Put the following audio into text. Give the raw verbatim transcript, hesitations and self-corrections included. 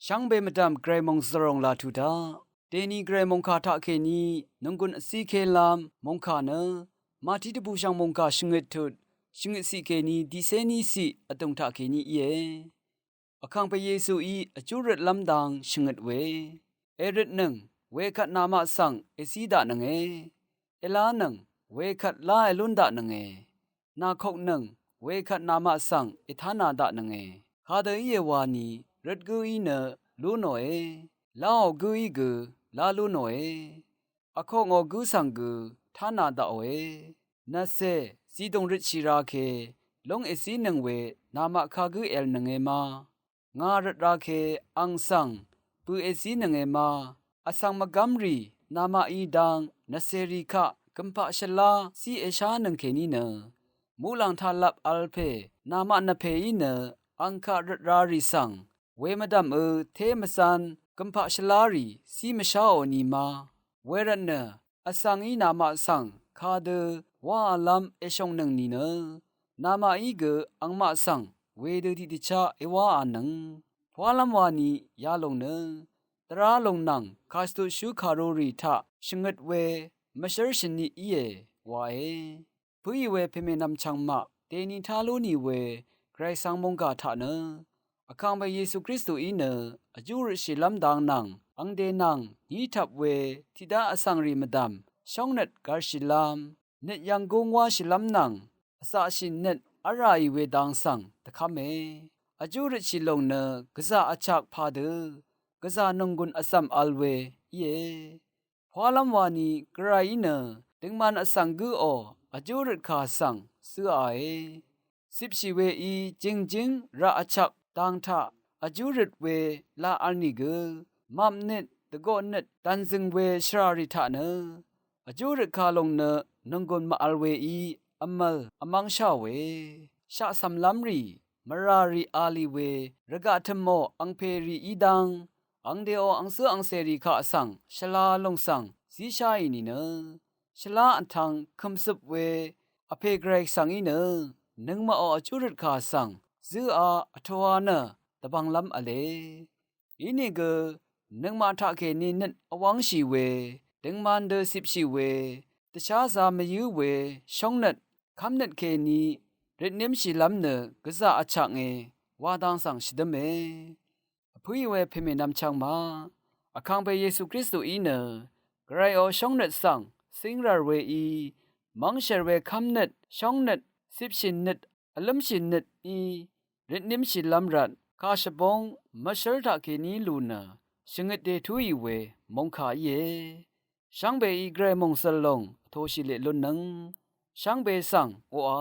Shvngbe mvdv̀m Gvray mòngzv̀ròng laq tuq daq. Dèni Gvray mòngkà taqkèní nònggùn vcíkélv́m mòngkà nø màtiq dvbùshv̀ng mòngkà shvngøt tut shvngøt ciq kèní tiqcé ní ciq vdùng taqkèní íe. Vkàngpè Yesuí vjú røtlv́m dang shvngøt we èrøtnøng wekvt namaq svng èzí daqnønge. Èlánøng wekvt lá èlún daqnønge. Nàkoknøng wekvt namaq svng ètánā daqnønge. Kadø íe wani røt gǿí nø lú nòe. Láò gǿí gø lá lú nòe. Vkokngò gǿ svng gø tánā daqòe. Nvcè zidùng røtshì ra ke lúng èzínøng we namaq kagǿ èv̀lnønge ma. Ngà røt ra ke ang svng bø̀ èzínønge ma. Vsvng mvgv́mrì namaqí dang nvcèrì kaq gømpaq shvlá zí èshánøng kèní nø muqlàng taqlap vl pè namaq nvpèí nø ang kaq røt rarì svng wemvdv̀mø té mvzán gømpaq shvlárì zí mvsháò ni ma. Wervtnø vsvngí namaq svng kadø wáalv́m èshòngnøng nìnø namaqí gø angmaq svng wedø tiqdvchá èwáanøng. Pwálv́m wani yalòng nø dvrá lòng nvng kàshvtuqshú kàrurì taq shvngøt we mvshǿr shvni íe wae. Pǿì we pèmènvm chvngmaq dèni tá lú nì we Gvray svng mònggà taq nø Vkàngpè Yesu Kristuí nø vjú røtshìlv́m dang nvng angde nvng nítap we tiqdá vsvngrì mvdv̀m shóngnøt gvrshìlv́m nøt yv̀nggúng wáshìlv́m nvng vzaqshì nøt v́lràì we dang svng dvkv́me. Vjú røtshì lòng nø gvzà vchak padø gvzà nònggùn vzv̀m vl we íe. Pwálv́m wani Gvrayí nø døngman vsvng gǿò vjú røtkà svng zǿae. Cipshì weí jø̀ngjǿng raq vchvk dang taq vjú røt we laq vl nìgø mapnøt dvgoqnøt dv̀nzø̀ng we shvràrì taq nø vjú røtkà lòng nø nònggùn màvl weí vmvl vmv́ngsháòe. Shaqcv̀mlv́mrì mvràrì a lì we rvgaq tø̀mò angpèrì í dang angdeò angcǿ angcèrì kaq svng shvla lòng svng zísháì nìnø shvlá vtvng kø̀mcøp we vpè Gvray svng í nø nøngmaqò vjú røtkà svng zǿa vtoa nø dvbvnglv́m v̄le. Inìgø nøngmaq taqkèní nøt vwv́ngshì we døngman dø cipshì we dvsházā mvyǿ we shóngnøt kv́mnøt kèní røtnǿmshìlv́m nø gvzà vchaknge wa dang svng shvdǿme. Vpǿì we pèmènvm chvngma Vkàngpè Yesu Kristuí nø Gvrayò shóngnøt svng cíngrv̀r weí mv́ngshv̀r we kv́mnøt shóngnøt cipshìnøt vlǿmshìnøtí røtnǿmshìlv́m rvt kàshvbóng mvshǿl taqkèní lù nø shvngøt dètúì we mòngkà íe. Shvngbeí Gvray mòngzø̀l lòng vtōshì leq lúnnøng shvngbe svng oqà